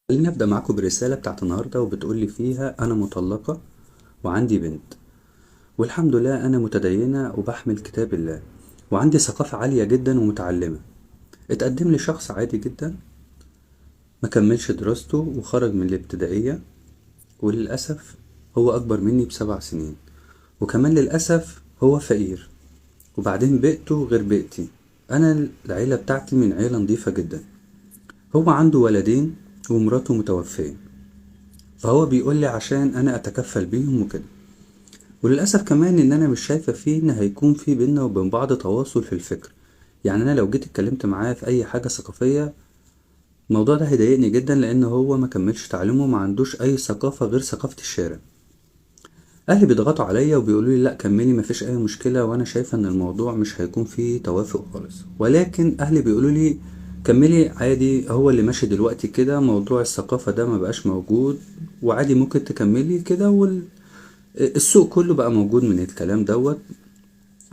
خليني أبدأ معاكم برسالة بتاعت النهاردة، وبتقول لي فيها: أنا مطلقة وعندي بنت، والحمد لله أنا متدينة وبحمل كتاب الله، وعندي ثقافة عالية جدا ومتعلمة. اتقدم لي شخص عادي جدا، ما كملش دراسته وخرج من الابتدائية، وللأسف هو أكبر مني ب7 سنين، وكمان للأسف هو فقير، وبعدين بيئته غير بيئتي. أنا العيلة بتاعتي من عيلة نظيفة جدا. هو عنده ولدين ومراته متوفية، فهو بيقول لي عشان أنا أتكفل بيهم وكده. وللأسف كمان إن أنا مش شايفة فيه إن هيكون في بينا وبين بعض تواصل في الفكر. أنا لو جيت اتكلمت معاه في أي حاجة ثقافية الموضوع ده هيضايقني جدا، لأن هو ما كملش تعليمه وما عندوش أي ثقافة غير ثقافة الشارع. أهلي بيضغطوا عليا وبيقولوا لي لا كملي مفيش أي مشكلة، وأنا شايفة إن الموضوع مش هيكون فيه توافق خالص، ولكن أهلي بيقولوا لي كملي عادي، هو اللي ماشي دلوقتي كده، موضوع الثقافة ده ما بقاش موجود وعادي ممكن تكملي كده، السوق كله بقى موجود من الكلام دوت.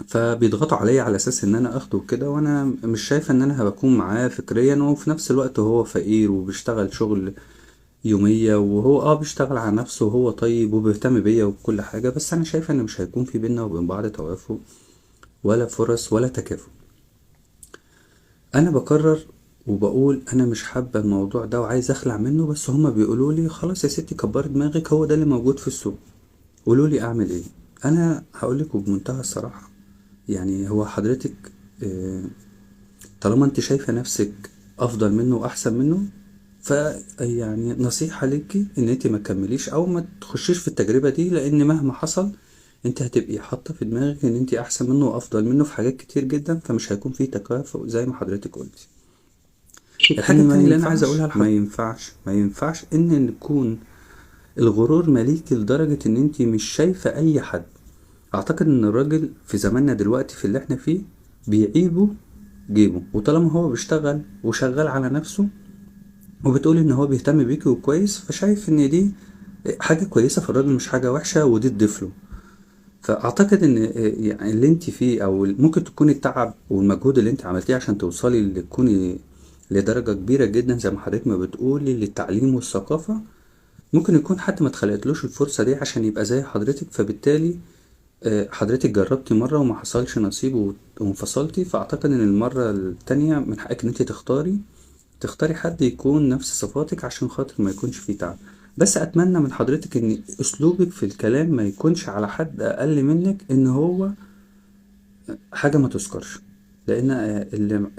فبيضغطوا عليا على اساس ان انا اخده كده، وانا مش شايفه ان انا هبكون معاه فكريا، وفي نفس الوقت هو فقير وبيشتغل شغل يوميه، وهو بيشتغل على نفسه وهو طيب وبيهتم بيا وكل حاجه، بس انا شايفه ان مش هيكون في بينا وبين بعض توافق ولا فرص ولا تكافؤ. انا بكرر وبقول انا مش حابه الموضوع ده وعايز اخلع منه، بس هما بيقولوا لي خلاص يا ستي كبري دماغك، هو ده اللي موجود في السوق، قولوا لي اعمل ايه. انا هقول لكم بمنتهى الصراحه، هو حضرتك، طالما انت شايفه نفسك افضل منه واحسن منه، نصيحه ليكي ان انت ما تكمليش او ما تخشيش في التجربه دي، لان مهما حصل انت هتبقي حاطه في دماغك ان انت احسن منه وافضل منه في حاجات كتير جدا، فمش هيكون في تكافؤ زي ما حضرتك قلتي. الحاجه إن ما التانية اللي انا عايز ينفعش، اقولها لحضرتك، ما ينفعش ان نكون الغرور مليكي لدرجه ان انت مش شايفه اي حد. اعتقد ان الراجل في زماننا دلوقتي في اللي احنا فيه بيعيبه جيبه، وطالما هو بيشتغل وشغال على نفسه وبتقول ان هو بيهتم بيكي وكويس، فشايف ان دي حاجة كويسة في الراجل مش حاجة وحشة، ودي تضيف له. فاعتقد ان اللي انت فيه او ممكن تكون التعب والمجهود اللي انت عملتيه عشان توصلي لتكوني لدرجة كبيرة جدا زي ما حضرتك ما بتقولي للتعليم والثقافة، ممكن يكون حد ما اتخلقتلوش الفرصة دي عشان يبقى زي حضرتك، فبالتالي، حضرتك جربتي مرة وما حصلش نصيب وانفصلتي. فأعتقد إن المرة التانية من حقك إن أنت تختاري حد يكون نفس صفاتك عشان خاطر ما يكونش فيه تعب. بس أتمنى من حضرتك إن أسلوبك في الكلام ما يكونش على حد أقل منك، إن هو حاجة ما تذكرش، لأن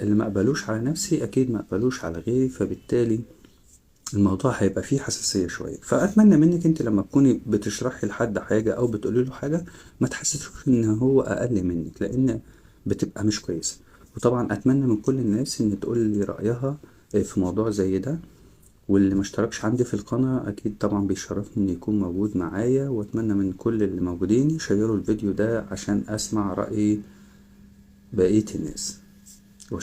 اللي ما قبلوش على نفسي أكيد ما قبلوش على غيري، فبالتالي الموضوع هيبقى فيه حساسية شوية. فأتمنى منك أنت لما تكوني بتشرحي لحد حاجة أو بتقولي له حاجة ما تحسسوش إن هو أقل منك، لأن بتبقى مش كويسة. وطبعا أتمنى من كل الناس إن تقول لي رأيها في موضوع زي ده، واللي ما اشتركش عندي في القناة أكيد طبعا بيشرفني إن يكون موجود معايا، وأتمنى من كل اللي موجودين يشيروا الفيديو ده عشان أسمع رأي بقية الناس.